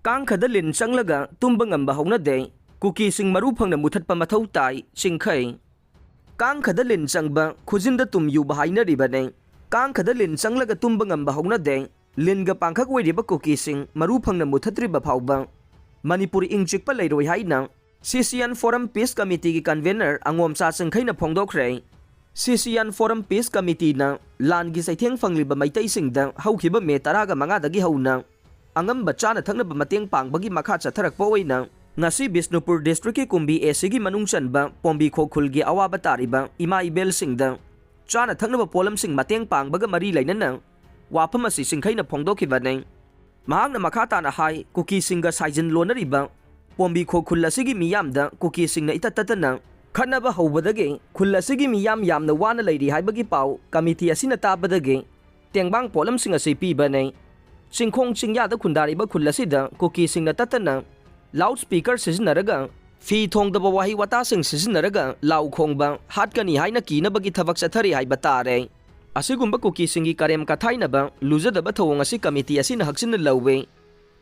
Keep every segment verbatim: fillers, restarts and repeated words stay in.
ꯀꯥꯡꯈꯗ ꯂꯤꯟ ꯆꯪꯂꯒ ꯇꯨꯝꯕ ꯉꯝꯕ ꯍꯧꯅꯗꯦ꯫ ꯀꯨꯀꯤꯁꯤꯡ ꯃꯔꯨ ꯐꯪꯅ ꯃꯨꯊꯠꯄ ꯃꯊꯧ ꯇꯥꯏ, ꯆꯤꯡꯈꯩ꯫ ꯀꯥꯡꯈꯗ ꯂꯤꯟ ꯆꯪꯕ ꯈꯨꯖꯤꯟꯗ ꯇꯨꯝ ꯌꯨꯕ ꯍꯥꯏꯅꯔꯤꯕꯅꯤ꯫ ꯀꯥꯡꯈꯗ ꯂꯤꯟ ꯆꯪꯂꯒ ꯇꯨꯝꯕ ꯉꯝꯕ ꯍꯧꯅꯗꯦ꯫ ꯂꯤꯟꯒ ꯄꯥꯡꯈꯛ ꯑꯣꯏꯔꯤꯕ ꯀꯨꯀꯤꯁꯤꯡ ꯃꯔꯨ ꯐꯪꯅ ꯃꯨꯊꯠꯇ꯭ꯔꯤꯕ ꯐꯥꯎꯕ ꯃꯅꯤꯄꯨꯔ ꯏꯪ ꯆꯤꯛꯄ ꯂꯩꯔꯣꯏ ꯍꯥꯏꯅ ꯁꯤꯁꯤꯌꯥꯟ ꯐꯣꯔꯝ ꯄꯤꯁ ꯀꯃꯤꯇꯤꯒꯤ ꯀꯟꯚꯦꯅꯔ ꯑꯉꯣꯝꯆꯥ ꯆꯤꯡꯈꯩꯅ ꯐꯣꯡꯗꯣꯛꯈ꯭ꯔꯦ꯫ ꯁꯤꯁꯤꯌꯥꯟ ꯐꯣꯔꯝ ꯄꯤꯁ ꯀꯃꯤꯇꯤꯅ ꯂꯥꯟꯒꯤ ꯆꯩꯊꯦꯡ ꯐꯪꯂꯤꯕ ꯃꯩꯇꯩꯁꯤꯡꯗ ꯍꯧꯈꯤꯕ ꯃꯦ ꯇꯔꯥꯒ ꯃꯉꯥꯗꯒꯤ ꯍꯧꯅ ꯑꯉꯝꯕ ꯆꯥꯅ ꯊꯛꯅꯕ ꯃꯇꯦꯡ ꯄꯥꯡꯕꯒꯤ ꯃꯈꯥ ꯆꯠꯊꯔꯛꯄ ꯑꯣꯏꯅ ꯉꯁꯤ ꯕꯤꯁꯅꯨꯄꯨꯔ ꯗꯤꯁꯇ꯭ꯔꯤꯛꯀꯤ ꯀꯨꯝꯕꯤ ꯑꯦ ꯁꯤꯒꯤ ꯃꯅꯨꯡ ꯆꯟꯕ ꯄꯣꯝꯕꯤꯈꯣꯛ ꯈꯨꯜꯒꯤ ꯑꯋꯥꯕ ꯇꯥꯔꯤꯕ ꯏꯃꯥ ꯏꯕꯦꯜꯁꯤꯡꯗ ꯆꯥꯅ ꯊꯛꯅꯕ ꯄꯣꯠꯂꯝꯁꯤꯡ ꯃꯇꯦꯡ ꯄꯥꯡꯕꯒ ꯃꯔꯤ ꯂꯩꯅꯅ ꯋꯥꯐꯝ ꯑꯁꯤ ꯆꯤꯡꯈꯩꯅ ꯐꯣꯡꯗꯣꯛꯈꯤꯕꯅꯤ꯫ ꯃꯍꯥꯛꯅ ꯃꯈꯥ ꯇꯥꯅ ꯍꯥꯏ, ꯀꯨꯀꯤꯁꯤꯡꯒ ꯁꯥꯏꯖꯤꯟ ꯂꯣꯟꯅꯔꯤꯕ ꯄꯣꯝꯕꯤꯈꯣꯛ ꯈꯨꯜ ꯑꯁꯤꯒꯤ ꯃꯤꯌꯥꯝꯗ ꯀꯨꯀꯤꯁꯤꯡꯅ ꯏꯇꯠ ꯇꯠꯇꯅ ꯈꯠꯅꯕ ꯍꯧꯕꯗꯒꯤ ꯈꯨꯜ ꯑꯁꯤꯒꯤ ꯃꯤꯌꯥꯝ ꯌꯥꯝꯅ ꯋꯥꯅ ꯂꯩꯔꯤ ꯍꯥꯏꯕꯒꯤ ꯄꯥꯎ ꯀꯃꯤꯇꯤ ꯑꯁꯤꯅ ꯇꯥꯕꯗꯒꯤ ꯇꯦꯡꯕꯥꯡ ꯄꯣꯠꯂꯝꯁꯤꯡ ꯑꯁꯤ ꯄꯤꯕꯅꯤ꯫ ꯆꯤꯡꯈꯣꯡ ꯆꯤꯡꯌꯥꯗ ꯈꯨꯟꯗꯥꯔꯤꯕ ꯈꯨꯜ ꯑꯁꯤꯗ ꯀꯨꯀꯤꯁꯤꯡꯅ ꯇꯠꯇꯅ ꯂꯥꯎꯗ ꯁ꯭ꯄꯤꯀꯔ ꯁꯤꯖꯤꯟꯅꯔꯒ ꯐꯤ ꯊꯣꯡꯗꯕ ꯋꯥꯍꯩ ꯋꯥꯇꯥꯁꯤꯡ ꯁꯤꯖꯤꯟꯅꯔꯒ ꯂꯥꯎ ꯈꯣꯡꯕ, ꯍꯥꯠꯀꯅꯤ ꯍꯥꯏꯅ ꯀꯤꯅꯕꯒꯤ ꯊꯕꯛ ꯆꯠꯊꯔꯤ ꯍꯥꯏꯕ ꯇꯥꯔꯦ꯫ ꯑꯁꯤꯒꯨꯝꯕ ꯀꯨꯀꯤꯁꯤꯡꯒꯤ ꯀꯔꯦꯝ ꯀꯊꯥꯏꯅꯕ ꯂꯨꯖꯗꯕ ꯊꯧꯑꯣꯡ ꯑꯁꯤ ꯀꯃꯤꯇꯤ ꯑꯁꯤꯅ ꯍꯛꯆꯤꯟꯅ ꯂꯧꯏ꯫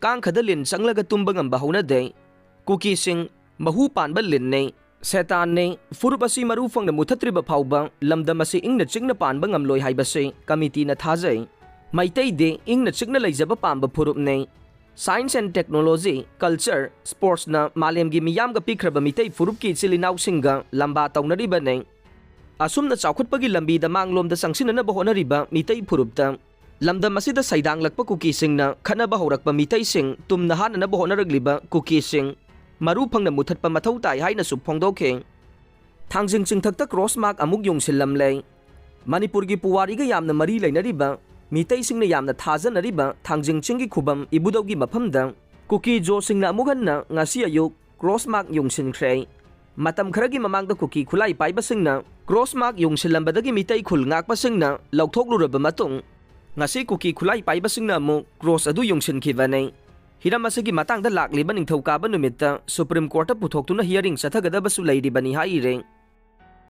ꯀꯥꯡꯈꯗ ꯂꯤꯟ ꯆꯪꯂꯒ ꯇꯨꯝꯕ ꯉꯝꯕ ꯍꯧꯅꯗꯦ꯫ ꯀꯨꯀꯤꯁꯤꯡ ꯃꯍꯨ ꯄꯥꯟꯕ ꯂꯤꯟꯅꯤ, ꯁꯦꯇꯥꯟꯅꯤ꯫ ꯐꯨꯔꯨꯞ ꯑꯁꯤ ꯃꯔꯨ ꯐꯪꯅ ꯃꯨꯊꯠꯇ꯭ꯔꯤꯕ ꯐꯥꯎꯕ ꯂꯝꯗꯝ ꯑꯁꯤ ꯏꯪꯅ ꯆꯤꯛꯅ ꯄꯥꯟꯕ ꯉꯝꯂꯣꯏ ꯍꯥꯏꯕꯁꯤ ꯀꯃꯤꯇꯤꯅ ꯊꯥꯖꯩ꯫ ꯃꯩꯇꯩꯗꯤ ꯏꯪꯅ ꯆꯤꯛꯅ ꯂꯩꯖꯕ ꯄꯥꯝꯕ ꯐꯨꯔꯨꯞꯅꯤ꯫ Science and Technology, Culture, Sportsꯅ ꯃꯥꯂꯦꯝꯒꯤ ꯃꯤꯌꯥꯝꯒ ꯄꯤꯛꯈ꯭ꯔꯕ ꯃꯤꯇꯩ ꯐꯨꯔꯨꯞꯀꯤ ꯏꯆꯤꯜ ꯏꯅꯥꯎꯁꯤꯡꯒ ꯂꯝꯕꯥ ꯇꯧꯅꯔꯤꯕꯅꯤ꯫ ꯑꯁꯨꯝꯅ ꯆꯥꯎꯈꯠꯄꯒꯤ ꯂꯝꯕꯤꯗ ꯃꯥꯡꯂꯣꯝꯗ ꯆꯪꯁꯤꯟꯅꯅꯕ ꯍꯣꯠꯅꯔꯤꯕ ꯃꯤꯇꯩ ꯐꯨꯔꯨꯞꯇ ꯂꯝꯗꯝ ꯑꯁꯤꯗ ꯁꯩꯗꯥꯡꯂꯛꯄ ꯀꯨꯀꯤꯁꯤꯡꯅ ꯈꯠꯅꯕ ꯍꯧꯔꯛꯄ ꯃꯤꯇꯩꯁꯤꯡ ꯇꯨꯝꯅ ꯍꯥꯠꯅꯅꯕ ꯍꯣꯠꯅꯔꯛꯂꯤꯕ ꯀꯨꯀꯤꯁꯤꯡ ꯃꯔꯨ ꯐꯪꯅ ꯃꯨꯊꯠꯄ ꯃꯊꯧ ꯇꯥꯏ ꯍꯥꯏꯅꯁꯨ ꯐꯣꯡꯗꯣꯛꯈꯤ꯫ ꯊꯥꯡꯖꯤꯡ ꯆꯤꯡꯊꯛꯇ ꯀ꯭ꯔꯣꯁ ꯃꯥꯔꯛ ꯑꯃꯨꯛ ꯌꯨꯡꯁꯤꯜꯂꯝꯂꯦ꯫ ꯃꯅꯤꯄꯨꯔꯒꯤ ꯄꯨꯋꯥꯔꯤꯒ ꯌꯥꯝꯅ ꯃꯔꯤ ꯂꯩꯅꯔꯤꯕ, ꯃꯤꯇꯩꯁꯤꯡꯅ ꯌꯥꯝꯅ ꯊꯥꯖꯅꯔꯤꯕ ꯊꯥꯡꯖꯤꯡ ꯆꯤꯡꯒꯤ ꯈꯨꯕꯝ ꯏꯕꯨꯙꯧꯒꯤ ꯃꯐꯝꯗ ꯀꯨꯀꯤ ꯖꯣꯁꯤꯡꯅ ꯑꯃꯨꯛ ꯍꯟꯅ ꯉꯁꯤ ꯑꯌꯨꯛ ꯀ꯭ꯔꯣꯁ ꯃꯥꯔꯛ ꯌꯨꯡꯁꯤꯟꯈ꯭ꯔꯦ꯫ ꯃꯇꯝ ꯈꯔꯒꯤ ꯃꯃꯥꯡꯗ ꯀꯨꯀꯤ ꯈꯨꯠꯂꯥꯏ ꯄꯥꯏꯕꯁꯤꯡꯅ ꯀ꯭ꯔꯣꯁ ꯃꯥꯔꯛ ꯌꯨꯡꯁꯤꯜꯂꯝꯕꯗꯒꯤ ꯃꯤꯇꯩ ꯈꯨꯜ ꯉꯥꯛꯄꯁꯤꯡꯅ ꯂꯧꯊꯣꯛꯂꯨꯔꯕ ꯃꯇꯨꯡ, ꯉꯁꯤ ꯀꯨꯀꯤ ꯈꯨꯠꯂꯥꯏ ꯄꯥꯏꯕꯁꯤꯡꯅ ꯑꯃꯨꯛ ꯀ꯭ꯔꯣꯁ ꯑꯗꯨ ꯌꯨꯡꯁꯤꯟꯈꯤꯕꯅꯤ꯫ ꯍꯤꯔꯝ ꯑꯁꯤꯒꯤ ꯃꯇꯥꯡꯗ ꯂꯥꯛꯂꯤꯕ ꯅꯤꯡꯊꯧꯀꯥꯕ ꯅꯨꯃꯤꯠꯇ ꯁꯨꯄ꯭ꯔꯤꯝ ꯀꯣꯔꯠꯇ ꯄꯨꯊꯣꯛꯇꯨꯅ ꯍꯤꯌꯔꯤꯡ ꯆꯠꯊꯒꯗꯕꯁꯨ ꯂꯩꯔꯤꯕꯅꯤ ꯍꯥꯏꯔꯤ꯫